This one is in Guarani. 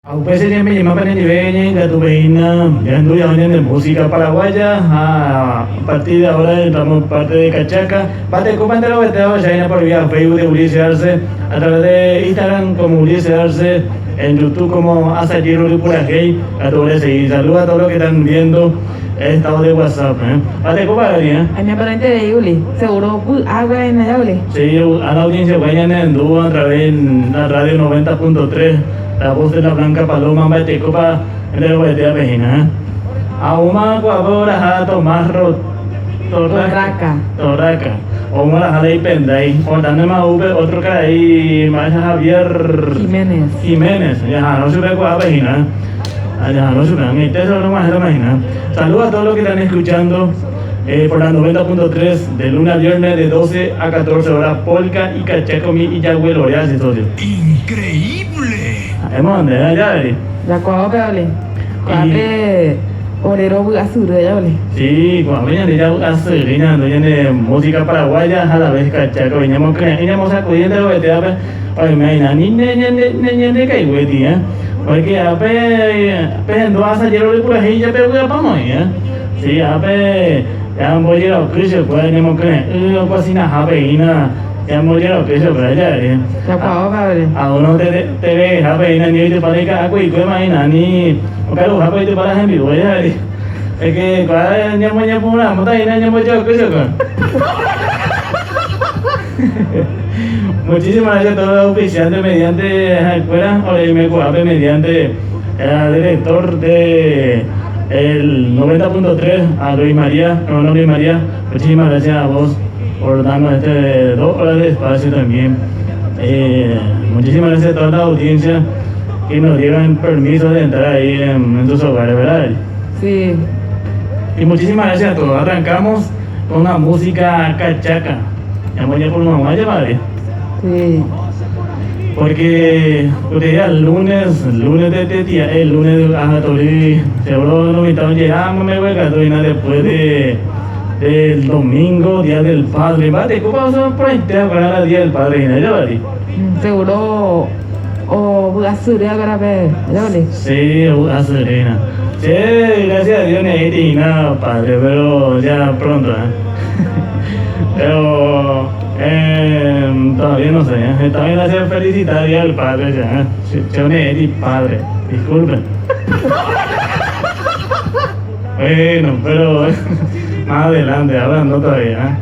Ha upe che ñeme'ẽma penendive ñañongatu peína ñahendu jave ñande música paraguaya ha a partir de ahora entramos parte de Cachaca. Mbatekópa enterovetéva ohechaína por vía Facebook de Ulises Arce, a través de Instagram como Ulises Arce, en YouTube como Asaje Rory Purahéi, katu oresegui. Saludos a todos los que están viendo el estado de WhatsApp. Eh. Mbatekópa Gaby, eh? Aime porãiterei Uli, seguro vy'a guaina ja Uli. Sí, a la audiencia guay ñanendu a través la radio 90.3. La voz de la blanca paloma mba'etekópa nderoguetévape hína, eh? Aúma ko'ápe oraha Tomás Torraca. Torraca. Oúma oraha la ipendái. Oĩtándema oúpe otro karai mba'éicha Javier Jiménez. Jiménez. Jaha'arõ chupe ko'ápe hína, eh? Jaha'arõ chupe. Ag̃aite sobre og̃uahẽtama hína. Saludos a todos los que están escuchando por la 90.3 de lunes a viernes de 12 a 14 horas Polka y Cachaco mi ijaguelorea che socio. Increíble! Ha'éma nde aja avei. Jakuaápe ole. Ko'ápe ore rovy'asyry aja ole. Sí, ko'ápe ñande javy'asyry ñandu ñane música paraguaya ha la vez cachaco ñamokyre'ỹ ñamosakudi enterovetévape oime aína ni ñande kaiguéti, eh. Porque ápe pehendu asaje rory purahéi japevy'apáma oĩ, eh. Sí, ápe ñambojeroky chupekuéra ñamokyre'ỹ okuasinahápe hína. Ñambojeroky chupe jave. Alguno te vehápe hína ni oitypa la ika'a ku'ikuéma hína ni okaruhápe oitypa la hembi'u jave. Es que kuaa ñamoñepyrũramóta hína ñambojeroky chupe. Muchísimas gracias a todos los auspiciantes mediante ha'ekuéra oreime kuaápe mediante al director de el 90.3 a Luis María, hermano Luis María, muchísimas gracias a vos por darnos este 2 horas de espacio también. Muchísimas gracias a toda la audiencia que nos dieron permiso de entrar ahí en sus hogares, ¿verdad? Sí. Y muchísimas gracias a todos. Arrancamos con una música cachaca. Ñamoñepyrũmag̃ua jepadre. Sí. Porque ustedes el lunes, lunes de tetía, el lunes de Ajatori, seguro no invitaron llegamos, me voy a después de del domingo, Día del Padre. Mba'e kópa osẽ porãite aguara Día del Padre hína, javali. Seguro ovy'asyry aguarape, javali. Sí, ovy'asyry hína. Che, gracias a Dios ne'ĩri hína padre, pero ya pronto, eh. Pero eh, todavía no sé, eh. Está bien hacer felicitar Día del Padre ya, eh. Che, ne'ĩri padre, disculpen. Bueno, pero más adelante, ahora no todavía.